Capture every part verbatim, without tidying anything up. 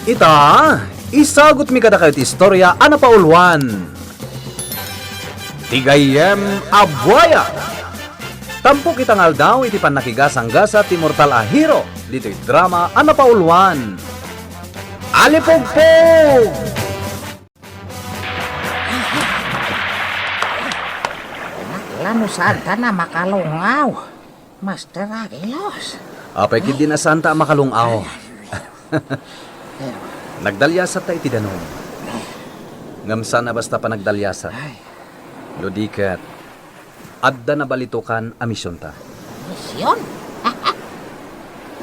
Ita, isagutmi kadakayo ti istorya a napauluan. Ti gayyem a buaya. Tampok ita nga aldaw iti pannakigasanggasat ti mortal a hero ditoy drama a napauluan. Alipugpog! Nakla no saanta a makalung-aw, Master Agilos. Apay ketdi no saanta a makalung-aw. Nagdaliasatta iti danum. Ngem saan a basta panagdaliasat. Ay. No di ket, adda nabalitokan a misionta. Mision?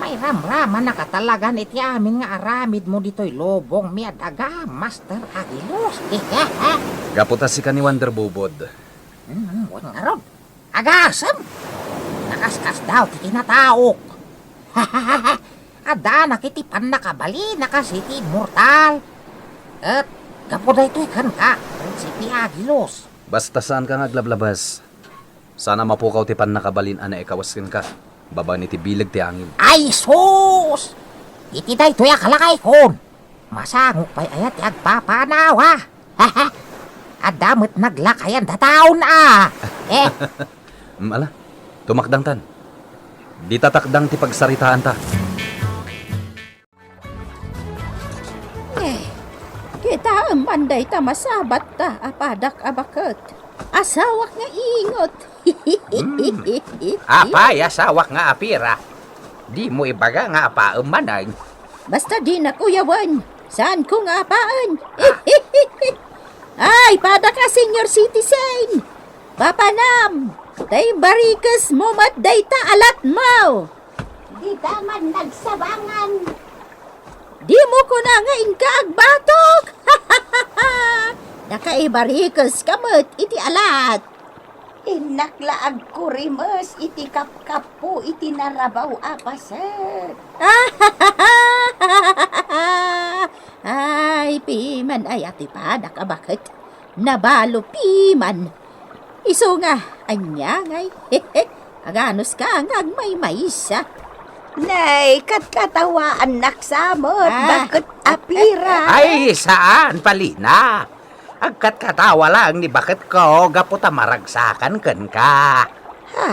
Mairamramanaka talagan iti amin nga aramidmo ditoy lubongmi a daga, Master Agilos. Gapu ta sika ni Wonder Bubod. Hmm, wen ngarud. Agasem! Nakaskasdaaw ti kinataok. Addaanak iti pannakabalin a kas iti mortal. Ket gapu daytoy kenka, Prinsipe Agilos. Basta saanka nga aglablabas. Saan a mapukaw ti pannakabalin a naikawes kenka babaen iti bileg ti angin. Ay, sus! Iti daytoy a kalakaykon, masangok pay aya ti agpapanawa? Adda met naglakayan dataon a. Eh. Mm, ala, tumakdangtan. Dita takdang ti pagsaritaanta. Eh, kitaem man dayta masabatta a padak a baket. Asawak nga ingot. Hmm. Apay, asawak nga apira. Dimo ibaga nga apaem manen. Basta dinak uyawen, saanko nga apaen. Ay, padaka, senior citizen! Papanam! Ta imbarikesmo met dayta a latmo! Dita man nagsabangan. Dimo kuna nga inka agbatok? Nakaibarikeska met iti alat. Innak la agkurimes iti kapkappo iti narabaw a paset. Ay, piman aya ti padak a baket. Nabalo piman. Isu nga, ania ngay? Aganuska nga agmaymaysa. Nay, katkatawaannak sa met, ah, baket a pira. Ay, saan, Palina. Agkatkatawa laeng ni baketko gapu ta maragsakan kenka. Ha?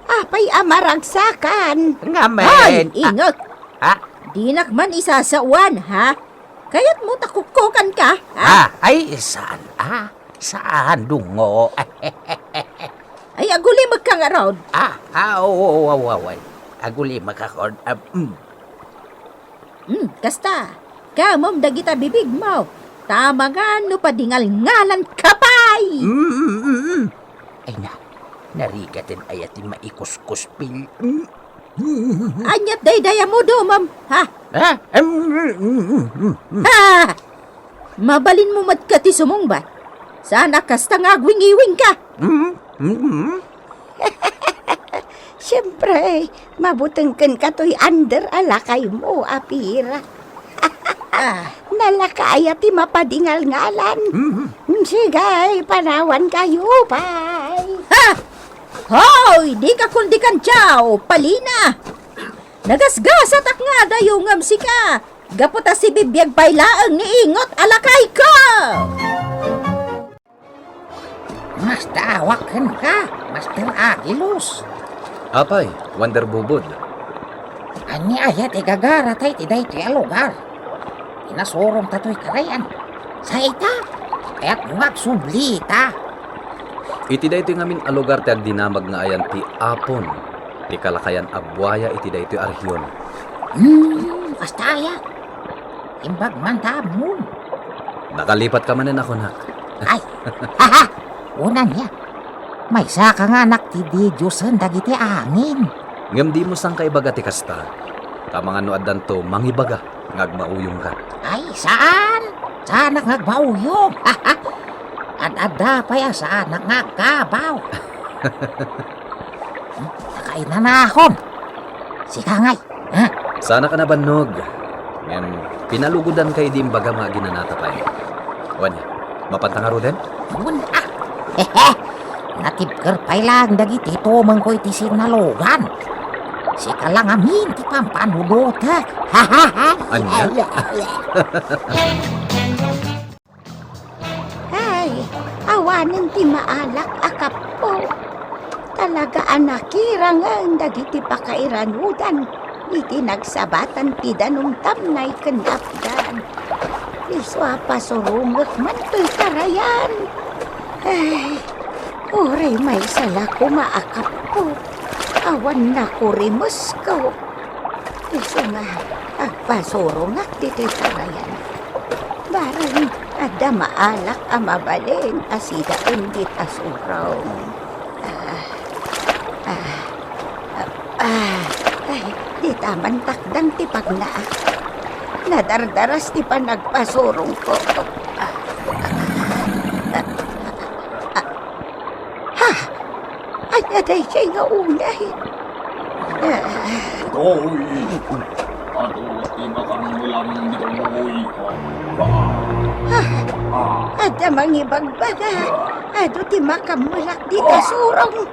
Apay a maragsakan? Ngamin, ay, ah, ingot. Ha? Dinak man isasawan, ha? Kayatmo ta kukkukanka, ha? Ah, ay, saan, ah? Saan, dungo? Ay, agulimekka ngarud. Ah, ah, oo, oo, oo, oo, ay. Agulimekka, ah, mm. Hmm, kasta, kamom dagita bibigmo, ta amangan no padingalngalanka pay! Mm, mm, mm, mm. Ay na, narigaten aya ti maikuskuspil. Mm, mm, mm, mm. Aniat daydayam, dumam, ha? Ha? Em, mm, mm, mm, mm, mm. Ha! Mabalinmo met ket ti sumungbat. Saan a kasta nga agwingiwingka. Mm, mm, mm. Siempre, mabuteng kenka toy under a lakaymo a pira. Ah. Nalaka aya ti mapadingalngalan. Mhm. Sige, panawankayo pay. Ha! Hoy, dika kundikantiaw, Palina! Nagasgasatak nga adayo ngem sika, gapu ta sibibiag pay laeng ni ingot a lakayko! Mastaawak kenka, Master Agilos. Apay, Wonder Bubod. Ania aya ti gagarata iti daytoy a lugar? Inasurongta toy karayan. Sa ita, kayatmo nga agsublita. Iti daytoy ngamin a lugar ti agdinamag nga ayan ti Apon, ti kalakayan a buaya iti daytoy a rehiyon. Hmm, kasta aya. Imbag man ta ammom. Nakalipatka manen a kunak. Ay, haha! Unanna, maysaka nga anak ti didiosen dagiti angin. Ngem dimo sangka ibaga ti kasta. Ta amangan no addanto mangibaga nga agmauyongka. Ay, saan? Saanak nga agmauyong. Ad-adda pay a saanak nga agkabaw. Hmm, nakainanakon. Sika ngay. Ha? Saanka a nabannog. Ngem pinalugodanka idi imbagam nga aginanata pay. Wen, mapanta ngaruden? Wen, ah. Hehe. Natibker pay laeng dagiti tumengko iti sinalugan. Sika la ngamin ti pampanunotek. Ania? Ay, awanen ti maalak a kappo. Talaga a nakirangen dagiti pakairanudan iti nagsabatan ti danum tamnay ken apdan. Isu a pasurongek man toy karayan. Ay, uray maysa la koma a kappo. Awan nakurimesko. Isu nga agpasurongak ditoy karayan. Bareng adda maalak a mabalin a sidaen dita surong. Ah, ah, ah, ah, ay, dita man takdang ti pagnaak. Nadardaras ti panagpasurongko. Ah, ah, ah, ah. Ha? Ania daydiay nga unay? Ah. Ditoy. Adu ti makammulam ditoy. Ah. Ah. Adda mangibagbaga. Adu ti makammulak dita surong.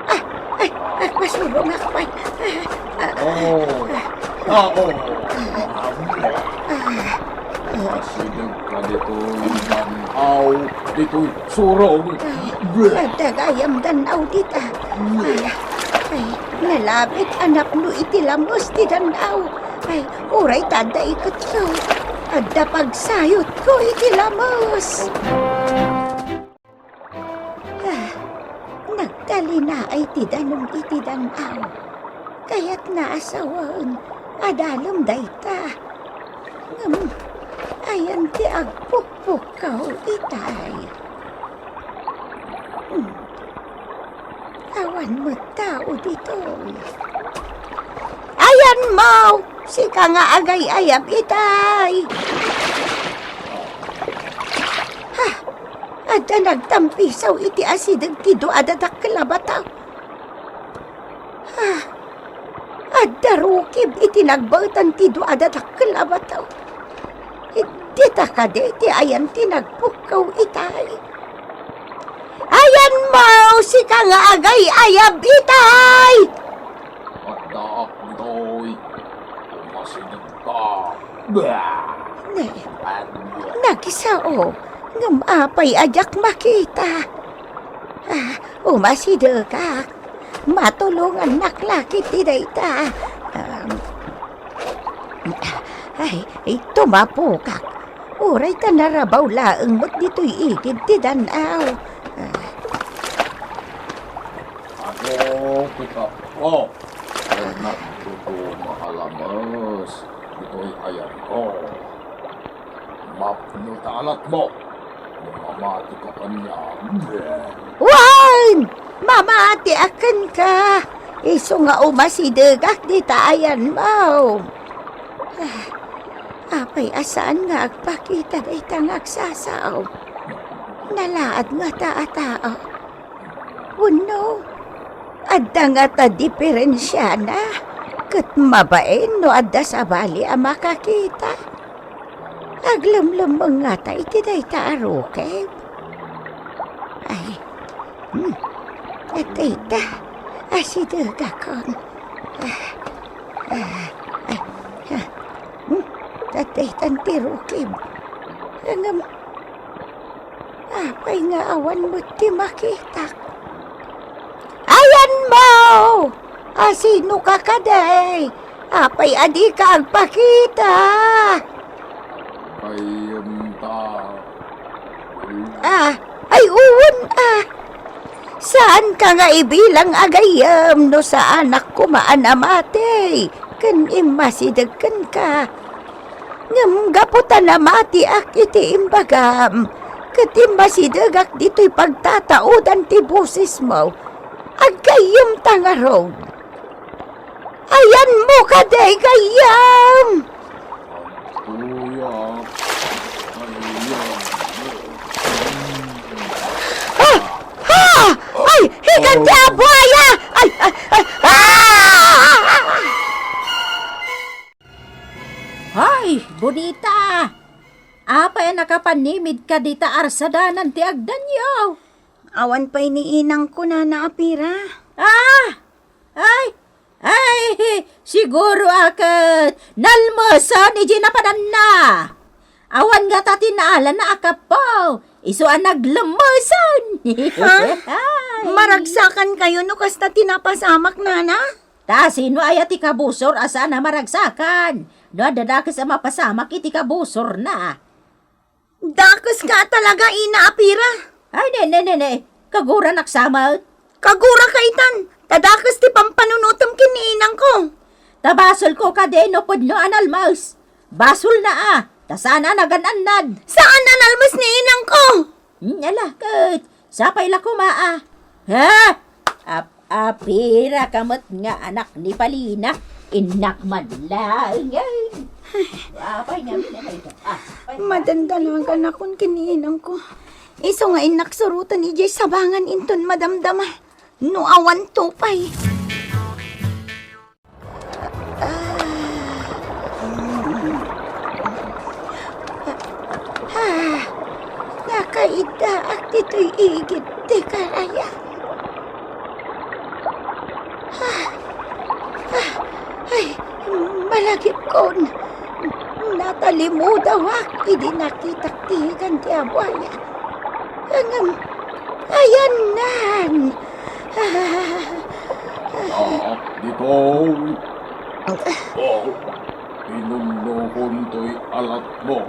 Ah, ay, ay, pasurongak pay. Ah, ah. Oh. Ah, oh. Ah. Masideg ka ditoy dan-aw, ditoy surong. Ay, adda gayam dan-aw dita. Ay, ay, nalabit a napno iti lames ti dan-aw. Ay, uray ta adda iketko. Adda pagsayotko iti lames. Ah, nagtalinaay ti danum iti dan-aw. Kayatna a sawen a dalem dayta. Ngem ayan ti agpukpukkaw itay. Hmm. Awan met tao ditoy. Ayanmo, sika nga agay-ayab itay. Ha? Adda nagtampisaw iti asideg ti dua a dadakkel a bataw. Ah, adda rukib iti nagbaetan ti dua a dadakkel a bataw. Dita kadi ti ayan ti nagpukkaw itay. Ayanmo, sika nga agay-ayab itay! Addaak ditoy. Umasidegka. Bah! Ne, nakisao, ngem apay a diak makita? Ah, umasidegak. Matulongannak la ketdi dayta. Um, ay, ay, tumapokak. Uray ta narabaw laeng met ditoy igid ti dan-aw. Ah. Adu ti kappo. Ket nagtutudo a lames ditoy ayanko. Mapno ta alatmo no mamatika kaniak. Wen! Mamatiak kenka! Isu nga umasidegak dita ayanmo. Ah, apay a saan nga agpakita dayta nga agsasao? Nalaad ngata a tao? Wenno, adda ngata diperensiana ket mabain no adda sabali a makakita? Aglemlemmeng ngata iti dayta a rukib? Ay, hmm, dayta, asidegakon. Ah, ah, ay, ah, hmm, daytan ti rukib. Ngem, apay nga awan met ti makitak? Ayanmo! Asinoka kadi? Apay a dika agpakita? Gayyemta. Ah, ay, wen, ah. Saanka nga ibilang a gayyem no saanak koma a namati ken immasideg kenka. Ngem gapu ta namatiak iti imbagam, ket immasidegak ditoy pagtataodan ti bosesmo, aggayyemta ngarud. Ayanmo kadi gayyem? Adtoyak. Gayyem. Ah! Ah! Ay, hikan ti abuaya! Ay, ay, ay, ah! Ay, Bonita! Apay a nakapanimidka dita arsadanan ti agdanyo? Awan pay ni inang kunana a pira. Ah! Ah! Siguro a ket nalmesen iti napadanna. Awan ngata ti naalana a kapo, isu a naglemesen. Ha? Ay. Maragsakankayo no kasta ti napasamak, nana? Ta sino aya ti kabusor a saan a maragsakan? No adda dakes a mapasamak iti kabusorna. Dakes ka talaga, ina, a pira. Ay, ne, ne, ne, ne. Kaguranak sa met. Kagura ka itan. Ta dakes ti pampanunotem ken ni inangko. Ta basolko kadi no pudno a nalmes. Basolna a. Ta saan a nagan-annad. Saan a nalmes ni inangko? Hmm, ala, ket sapay la koma a. Ha? Ap-, apira ka met nga anak ni Palina. Innak man laeng. Ay. Apay nga minamay ka. Ah, apay. Madandalagan akon ken ni inangko. Isu nga innak suroten idiay sabangan inton madamdama. No awan to pay. Ah, nakaiddaak ditoy igid ti karayan. Ah, ah, ay, malagipkon. Natalimudawak idi nakitak ti higan ti abuaya. Ngem, ayannan. Naak ditoy. Oh, pinunnokontoy alatmo.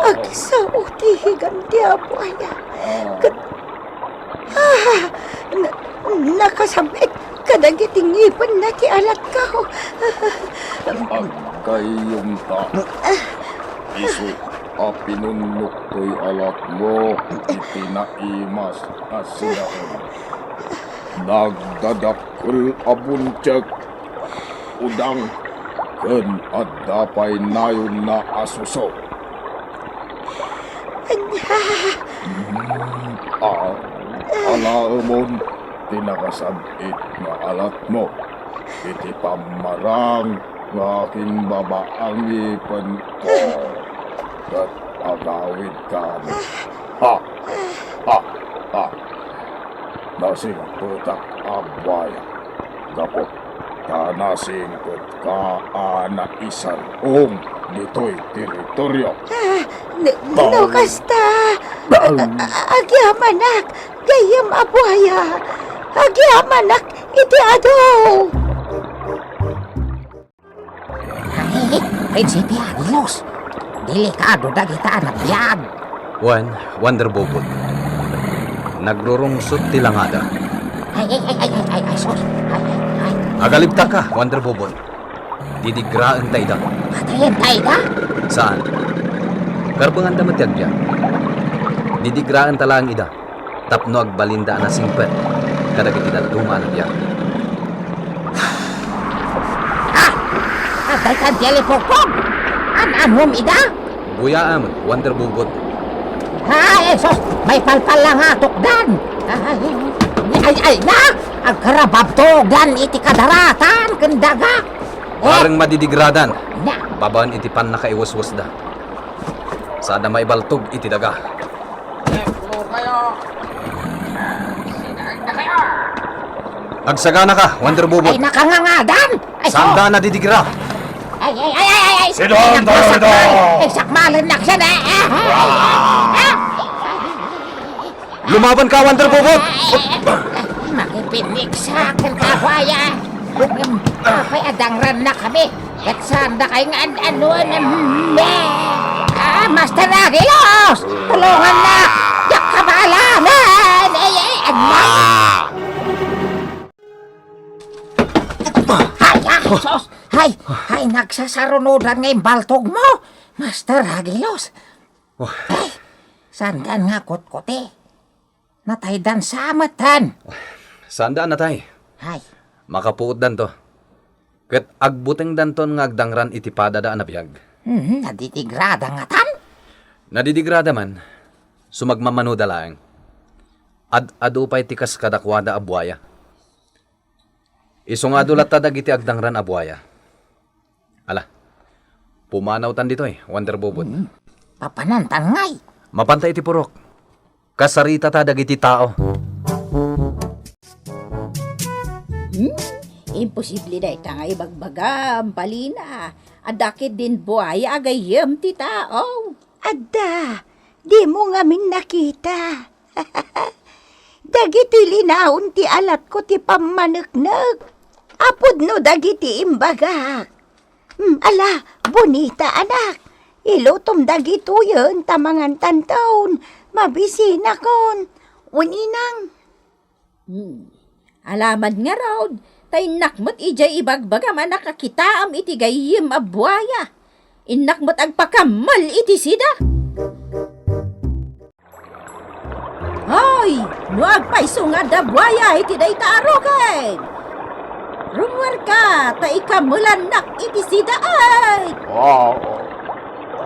Agsao ti higan ti abuaya. Ket, ah, na-, nakasab-it kadagiti ngipenna ti alatko. Aggayyemta. Isu a pinunnoktoy alatmo iti naimas a sidaon. Nagdadakkel a buntiek, udang, ken adda pay nayonna a suso. Ania? Mm, a-, alaemon ti nakasab-it nga alatmo iti pammarang nga akinbaba a ngipenko, ket agawidkan. Ha! Ha! Ha! Nasingpetak a buaya, gapu ta nasingpetka a naisar-ong ditoy teritorio. Ah, n-, no kasta, a-, a-, agyamanak, gayyem a buaya. Agyamanak iti adu. Ay, Prinsipe Agilos, delikado dagita a nabiag. Wen, Wonder Bobot. Nagrurungsot ti langada. Ay, ay, ay, ay, ay, ay, ay, sus. Ay, ay, ay. Agalibtaka, Wonder Bobot. Didigraenta ida. Patayenta ida? Saan? Karbenganda met ti agbiag. Didigraenta laeng ida tapno agbalinda a nasingpet kadagiti dadduma a nabiag. Ah! Adda ita ti alipukpok! An-anom ida? Buyaam, Wonder Bobot. Ay, sus! Maipalpal la nga tukdan! Ay, ay, ay, na! Agkarababtogan iti kadaratan ken daga! Eh! Bareng madidigradan. Na! Babaen iti pannakaiweswesda. Sada maibaltog iti daga. Agsaganaka, Wonder Bobot. Ay, nakangangadan! Ay, saanda so- nadidigra. Ay, ay, ay, ay, ay, ay, Sidon ay, tayo ito! Ay, sakmalen na siya na, eh, eh, eh, eh, eh. Lumaban ka, Wonder Bobot! Ay, ay, ay, ay, makipiniksa, kanta ko, ay, ah. Apay, adangran na kami. Ket saan dakay nga an-, ano, ano, mm, eh. Ah, Master Agilos! Tulungan na! Yak kabalanan! Ay, ay, ano? Ah! Ay, ah, sus! Ay, ay, nagsasarunodan nga imbaltog mo, Master Agilos. Oh. Ay, saan dan nga kutkuti? Nataydan sa amatan. Saan daan natay? Ay. Makapuotdanto. Ket agbutengdanton nga agdangran iti padada a nabiag. Hmm, nadidigrada ngatan? Nadidigrada man, sumagmamanoda laeng. Ad-adu pay ti kas kadakuada a buaya. Isu nga adu latta dagiti agdangran a buaya. Ala, pumanawtan ditoy, Wonder Bobot. Hmm. Papanantan ngay. Mapanta iti purok. Kasaritata dagiti tao. Hmm? Imposible dayta nga ibagbagam, Palina. Adda ketdin buaya a gayyem ti tao. Adda, dimo ngamin nakita. Dagiti linaon ti alatko ti pammaneknek. Apudno dagiti imbagak. Hmm, ala, bonita, anak. Ilutom dagitoyen ta mangantanton. Mabisinakon. Wen, inang. Hmm. Ala man ngarud, ta innak met idiay ibagbagam a nakakitaam iti gayyem a buaya. Innak met agpakammel iti sida. Hoy! No agpayso nga adda buaya iti dayta a rugem, rummuarka ta ikammelannak iti sida, ay! Ah,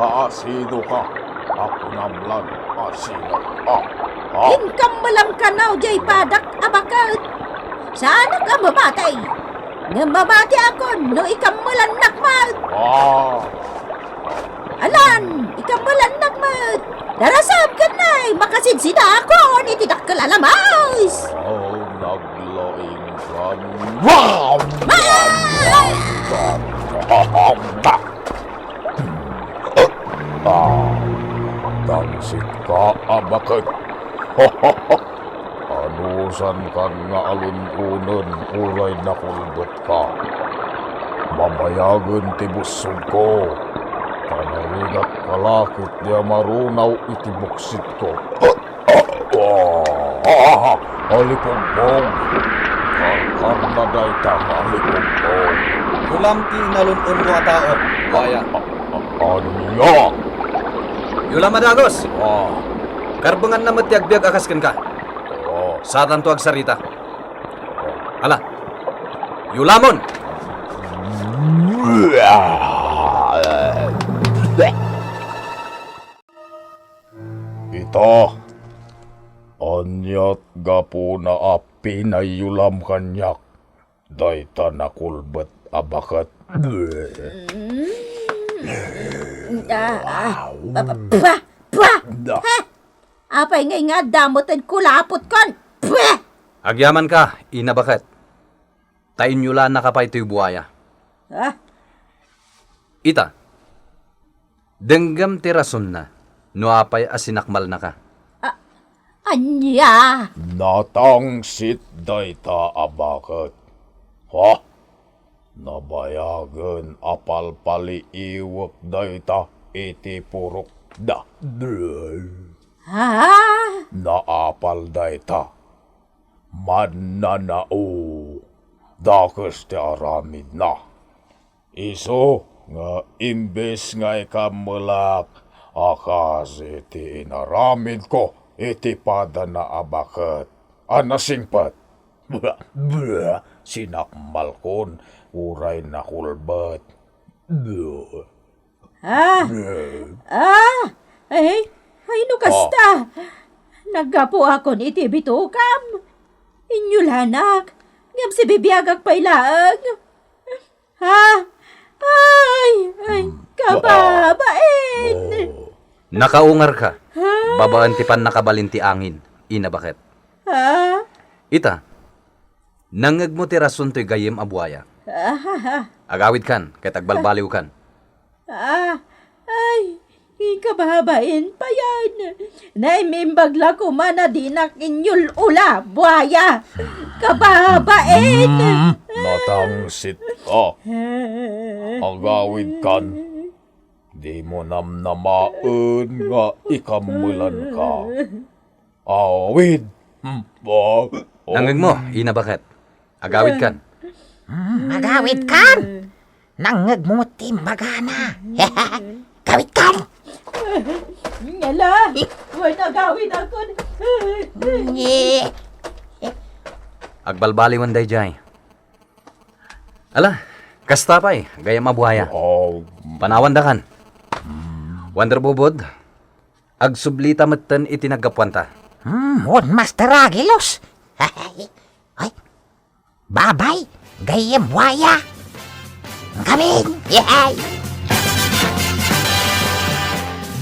ah, sino ka? Ako namlan a sino? Ah, ah. Inkammelam kano diay padak a baket. Saanak a mamati. Ngem mamatiakon no ikammelannak met. Ah. Alan, ikammelannak met. Darasam ken nay, makasidsidaakon iti dakkel a lamas. Oh, naglaing kan. Wow! Ah! Ah, tangsit ka a baket. Anusankan nga alun-onen uray nakulbet ka. Mabayagen ti bussogko, ta narigat ka la ketdi a marunaw iti buksitko. Ah, ah, ah, alipugpog. Karkarna dayta nga alipugpog. Yulam ti inalun-onmo a tao, buaya. Ania? Yulam a dagus! Ah. Karbenganna met ti agbiag a kas kenka. Oh. Satanto agsarita. Ala, yulamon! Ita, aniat gapuna a pinayyulam kaniak dayta nakulbet a baket? Mm. Ah, ah, pa, pa, pa, pa! Da. Ha? Apay ngay nga adda met ti kulapotkon? Pweh! Agyamanka, ina baket. Ta inyulannaka pay toy buaya. Ah? Ita, denggem ti rasonna no apay a sinakmalnaka. A-, ania? Natangsit dayta a baket. Ha? Nabayagen a palpaliiwek dayta iti purokda. Ha? Naapal dayta. Mannanao. Dakes ti aramidna. Isu nga imbes nga ikammelak a kas iti inaramidko iti padana a baket a nasingpet. Sinakmalkon uray nakulbet. Ah! Ah! Ay, ay, no kasta! Naggapuakon iti bitokam. Inyulanak, ngem sibibiagak pay laeng. Ha? Ay, ay, kababain! Oh. Nakaungarka. Ha? Babaen ti pannakabalin ti angin, ina baket. Ha? Ita, nangngegmo ti rason toy gayyem a buaya. Ah, ha, ha. Agawidkan, ket agbalbaliwkan. Ah, ay, kababain payen. Naimimbag la koma a dinak inyul-ula, buaya. Kababain. Mm, natangsit ka. Agawidkan. Dimo namnamaen nga ikammelanka. Awid. Mm, ah, oh. Nangngegmo, ina baket. Agawidkan. Mm, agawidkan. Nangngegmo ti imbagana. Gawidkan. Ngala, wen agawidakon. Eh. Agbalbaliwen daydiay. Ala, kasta pay, gayyem a buaya. Oh. Panawandakan. Wonder Bubod, agsublita metten iti naggapuanta. Hmm, wen, Master Aguilos. Ay, babay, gayyem buaya. Gamin, yay!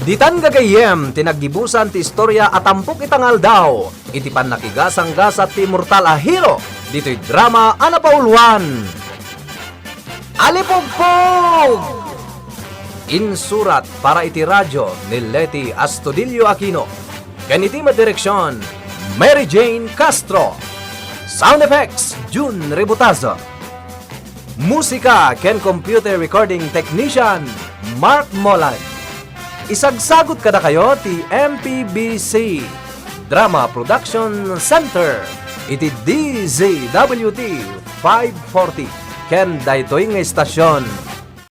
Ditan gagayyem ti naggibusan ti istorya a tampok ita nga aldaw, iti pannakigasanggasat ti immortal a hero, ditoy drama a napauluan, Alipugpug! Insurat para iti radyo ni Leti Astudillo Aquino ken iti madireksion, Mary Jane Castro. Sound effects, Jun Ributazo. Musika ken computer recording technician, Mark Molay. Isagsagut kadakayo ti M P B C Drama Production Center iti D Z W T five forty ken daytoy nga istasion